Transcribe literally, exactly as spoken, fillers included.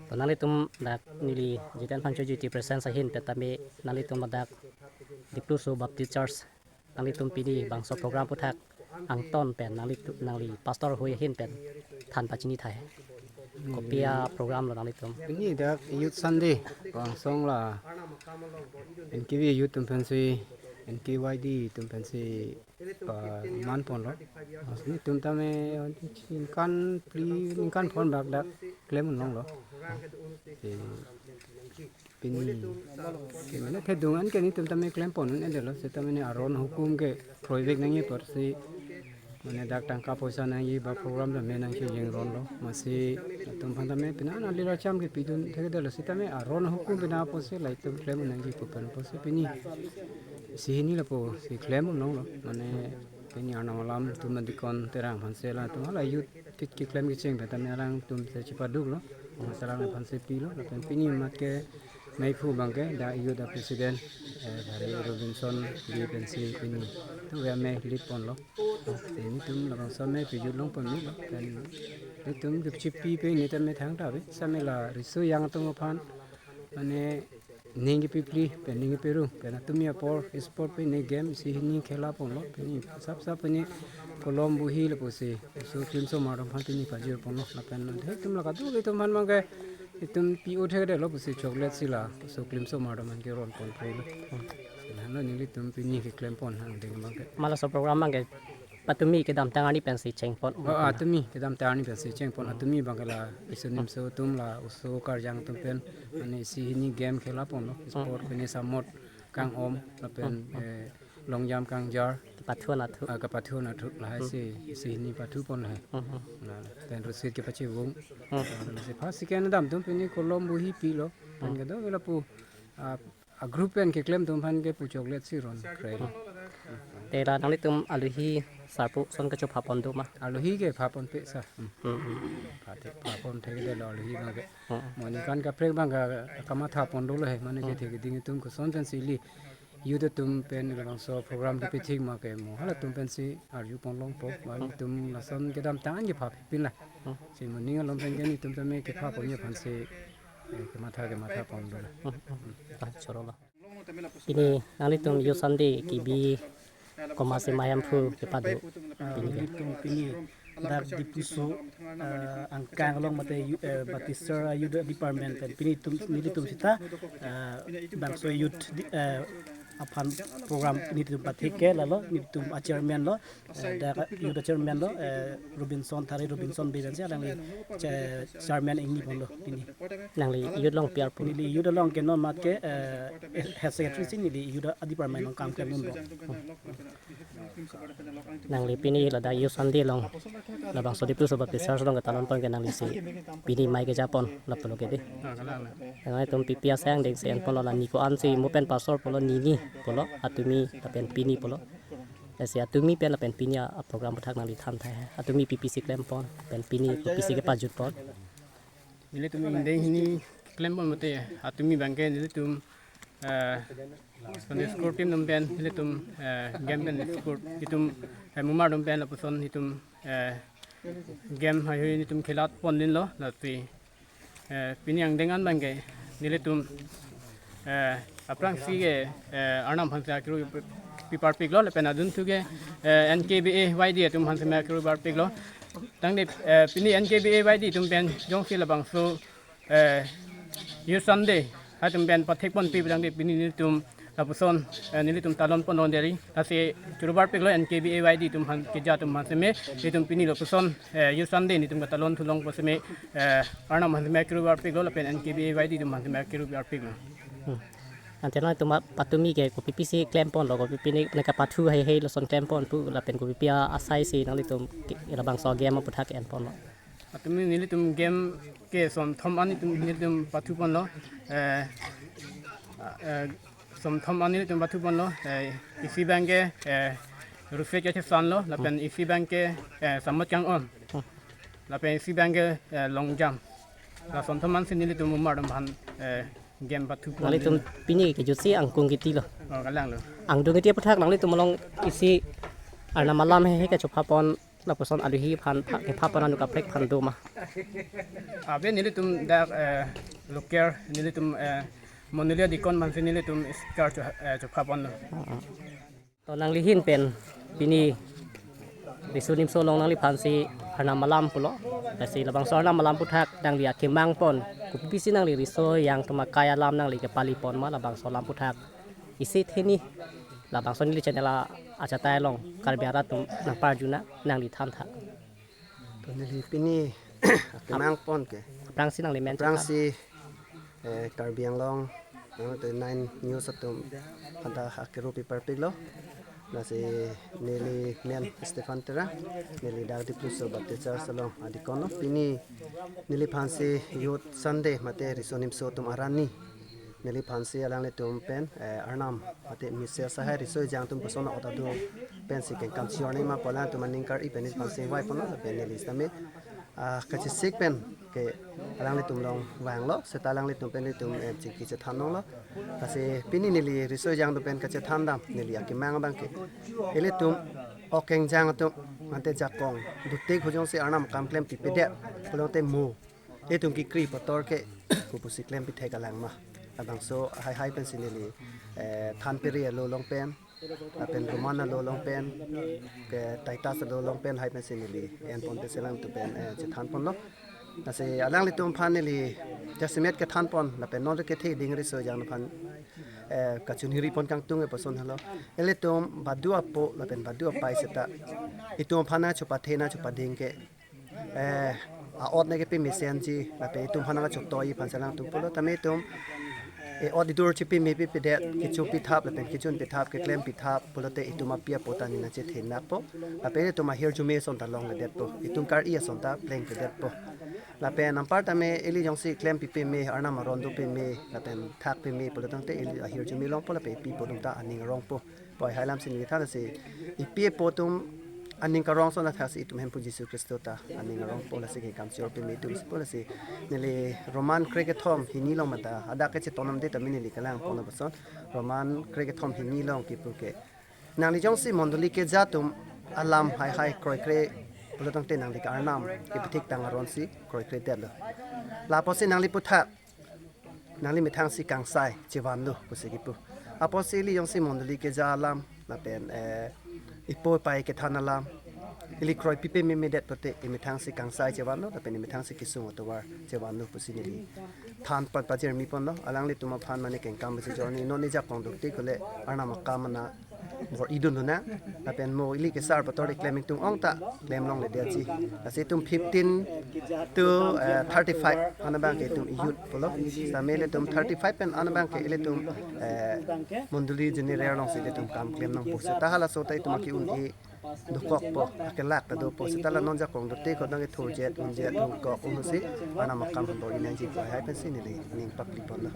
To nanglitum dak neli Jiten Phangcho J T presence ahin pen tame nanglitum ladak Dipluso Baptist Church nanglitum pini bangso program aputhak angton pen nanglitum nangli pastor hui ahin pen than pachini thai. Kopi aprogram lo nanglitum? Pini dak Youth Sunday, bangso la N K B youth atum pensi, N K Y D atum pensi paman ponlo. Lasi netum tame ningkan phli, ningkan phonbak dak klem un longlo. Si pini ke mane thedung an ke netum tame klem pon un-edetlo, seta mane aron ahukum ke prohibit nangji apotsi mane dak tangka poisa nangji ba program tame nangkejeng ronlo. Lasi latum aphan tame pini an alila cham kepidun thekdetlo, seta mane aron ahukum pini apotsi latum klem un nangji pu pen apotsi pini isi hini lapusi klem un longlo. Mane pini Arnam Alam atum, Deacon Terang aphansi latum hala youth kit keklem kecheng pen tame alangtum si chepaduklo. Masa alang aphansi pilo. Lapen pini mat ke meiphu abang ke dak youth a-president, eh, Hari Robinson Bey pensi pini tu ya me lead ponlo. Netum labangso me pejut long pon melo. Pen netum kechipi pen netum me thangta ave. Same la riso yang atum aphan mane ning kepi phli pen ning kepi rung pen atumi apor sport pen ne game isi hini khela ponlo. Pini sap sap pini kolom bohi lapusi oso klimsomar atum aphan pini pajir ponlo. Lapen netum la kadokave atum aphan abang ke itum pi-o thekdetlo pusi chocolate si la oso klimsomar atum aphan keron pon pulo. Lalo nelitum pini keklem pon angdeng abang ke. Ma laso program abang ke patumi kedamtang arni pensi cheng pon. Oh, atumi kedamtang arni pensi cheng pon. Atumi abang ke la iso nimso atum la oso karjang atum pen mane isi hini game khela ponlo. Sport pen samot kang-om lapen, eh, long jump kangjar. Kepathu anatthu. Ah, kepathu anatthu lahai si isi hini pathu pon lahai. Hmm, hmm. Lapen rusit kepachevung. Hmm. Lasi first second kedam atum pini kolom bohi pilo. Pen kadokave lapu, ah, a-group pen keklem atum aphan ke pu chocolate si ron kre. Te la nanglitum alohi sarpo ason kachopha pon do ma? Alohi ke pha ponpe sir. Hmm. Hmm, hmm. Pha the, pha pon thekdetlo alohi abang ke. Hmm. Mo ningkan kaprek abang ke kamatha pon dolo he, mane ke thekding atum koson pensi ili youth atum pen labangso program kepithik ma ke mo halatum pensi arju pon longpo, mane netum lason kedamtang an kepha pin la. Hmm. Si mo ning along pen ke netum tame kepha ponji aphansi, eh, kematha kematha pon dolo. Hmm, hmm. Ah, chorolo. Pini nanglitum Youth Sunday kebi komatsi ma hemphu kepado? Ah, pini ke? Nelitum pini dak Dipluso, ah, angkang along mate yu-, eh, Baptist Church Youth Department pen pini tum, nelitum sita, ah, bangso youth di-, eh, aphan program nelitum pathik ke, lalo nelitum a-chairman lo, eh, dak youth chairman lo, eh, Robinson, Thari Robinson Bey pensi alangli cha-, chairman ingni ponlo pini. Nangli youth along pi arpu? Neli youth along ke non mat ke, eh, head secretary si neli youth a-department along kam klem unlo. Nangli pini ladak Youth Sunday along labangso Dipluso Baptist Church along ketalon pon ke nangli si pini mai keja pon lapulo ke dei. Ah, kalang, kalang. Nangtum pipi asai angdeng si en ponlo, la ni ko-an si mo pen pastor pulo, nini pulo, atumi lapen pini pulo. Lasi atumi pen lapen pini a-program aputhak nangli than thai. Atumi pipi si klem pon, pen pini kopisi kepajut pon? Nelitum ingdeng hini klem pon mate atumi abang ke nelitum, eh, Sunday school team atum pen nelitum, eh, game pen school itum, eh, mumar atum pen lapuson itum, eh, game haihui nelitum khelat pon dunlo, lasi, eh, pini angdeng an abang ke nelitum, eh, aphrangsi ke, eh, Arnam aphansi akiru pi-, pi parpiklo, lapen adunthu ke, eh, N K B A Y D atum aphansi me akiru parpiklo. Tangte, eh, pini N K B A Y D atum pen jongsi labangso, eh, Youth Sunday halatum pen pathik ponpi tangte pini nelitum lapuson, eh, nelitum talon pon longderi. Lasi churu parpiklo N K B A Y D atum aphan, keja atum aphansi me, nelitum pini lapuson, eh, Youth Sunday nelitum ketalon thu long apotsi me, eh, Arnam aphansi me akiru parpiklo, lapen N K B A Y D atum aphansi me akiru parpiklo. Hmm. Ante nangtum patumi ke kopi pisi klem ponlo, kopi pini nangkepathu heihei lason klem pon pu, lapen kopi pi asai si nanglitum ke labangso game aputhak en ponlo? Atumi nelitum game ke somthom an nelitum, nelitum pathu ponlo. Eh, eh, somthom an nelitum pathu ponlo. Eh, isi abang ke, eh, ruset kachesan lo, lapen isi abang ke, eh, samot kang-om. Hmm. Lapen isi abang ke, eh, long jump. La somthom ansi nelitum mumar atum aphan, eh, game pathu pon. Nanglitum pini kejutsi angkung kiti lo. Oh, kalanglo. Angdung kiti aputhak nanglitum along isi Arnam Alam heihei kachopha pon Lapuson aluhi aphan pha-, kepha pon anu kaprek aphan do ma? Abe nelitum dak, eh, local nelitum, eh, monoli adikon aphansi nelitum speaker chu, eh, chupha ponlo. To nangli ahin pen pini Riso Nimso along nangliphansi Arnam alam pulo. Lasi labangso Arnam alam aphuthak nangli akemang pon, kopisi nangli riso ejang atum akai alam nangli kepali pon ma, labangso alam aphuthak isi theni labangso neli channel a, achatai along Karbi arat atum nangparjuna, nangli thantha. To neli pini akemang pon ke. Aphrangsi nangli men aphrangsi, eh, Karbi Anglong, ano te Nine News atum aphanta akiru pi parpiklo. Lasi neli men Stephen Terang, neli dak Dipluso Baptist Church along adikon lo. Pini neliphansi Youth Sunday mate Riso Nimso atum arni neliphansi alanglitum pen, eh, Arnam mate misa asai riso ejang atum koson ota do pensi kengkam chijor nangji ma pu alangtum aning kar-i pen neliphansi vangvoi ponlo, lapen neli sitame, ah, kachesik pen ke alanglitum along vanglo, seta alanglitum pen nelitum, eh, chingki chethan longlo. Lasi pini neli riso ejang atum pen kachethan dam neli akemang abang ke, ilitum ok kengjang atum mate jakong dotik ahut jongsi Arnam akam klempipedet pulote mo itum kekri pator ke kopusi klempithek alang ma. Labangso haihai pensi neli, eh, Thanpiri alo along pen, lapen Roman alo along pen, ke Titus alo along pen hai pensi neli en pon pensi alangtum pen, eh, chethan ponlo. Lasi alanglitum aphan neli jasemet kethan pon, lapen non kethe ding riso ejang aphan, eh, kachinghiri pon kangtung e puson helo. Ilitum badu apo lapen badu apei seta itum aphan nangchepathe nangchepading ke, eh, a-ot nangkepi mesenji, lapen itum aphan nangchotoi aphansi alangtum pulo, tame itum e-ot idur chepi mepipedet, kecho pithap lapen kechun pithap, keklem pithap pulote itum api apo ta nina chethenakpo. Lapen itum ahirjume ason ta longledetpo, itum kar-i ason ta plengpedetpo. Lapen anpar tame ili jongsi klempipeme, Arnam aron dopeme, lapen thakpeme pulotangte ili ahirjume longpo, lapen ipi apo atum ta aning arongpo. Pu haihai alamsi neli than, lasi ipi apo atum aning karong ason athaksi itum Hemphu Jisu Khristo ta aning arongpo, lasi kengkam chijorpeme itum si pu. Lasi neli Roman krekethom hini along mata hadak kechetondamde tame neli kelang pon lapuson, Roman krekethom hini along kipu ke, nangli jongsi mondoli keja atum alam haihai kroikre pulotangte nangli ke Arnam kepithik tang aronsi kroikredetlo. Lapusi nangli aphuthak nangli methangsi kangsai chevanlo pusi kipu. Apotsi ili jongsi mondoli keja alam lapen, eh, ipo ipei kethan alam ili kroipipememedet pulote imethangsi kangsai chevanlo lapen imethangsi kesung atovar chevanlo pusi neli than pon pajirmi ponlo. Alanglitum aphan mane kengkam besi jorni non ni jakong dotik ahut le Arnam akam ana bor-idun dona. Lapen mo ili kesar pator di klem ingtung ong ta klem longledetji. Lasi itum fifteen to, eh, thirty-five an abang ke itum youth pulo. Sitame ilitum thirty-five pen an abang ke ilitum, eh, mondoli general alongsi ilitum kam klem nangpo. Seta halaso ta itum ake-un-e dokokpo, akelak ta dopo. Seta la non jakong dotik ahut nangkethurjet, unjet, dokok, unsi Arnam akam aphan bor-i nangji pu haihai pensi neli ning pakli ponlo.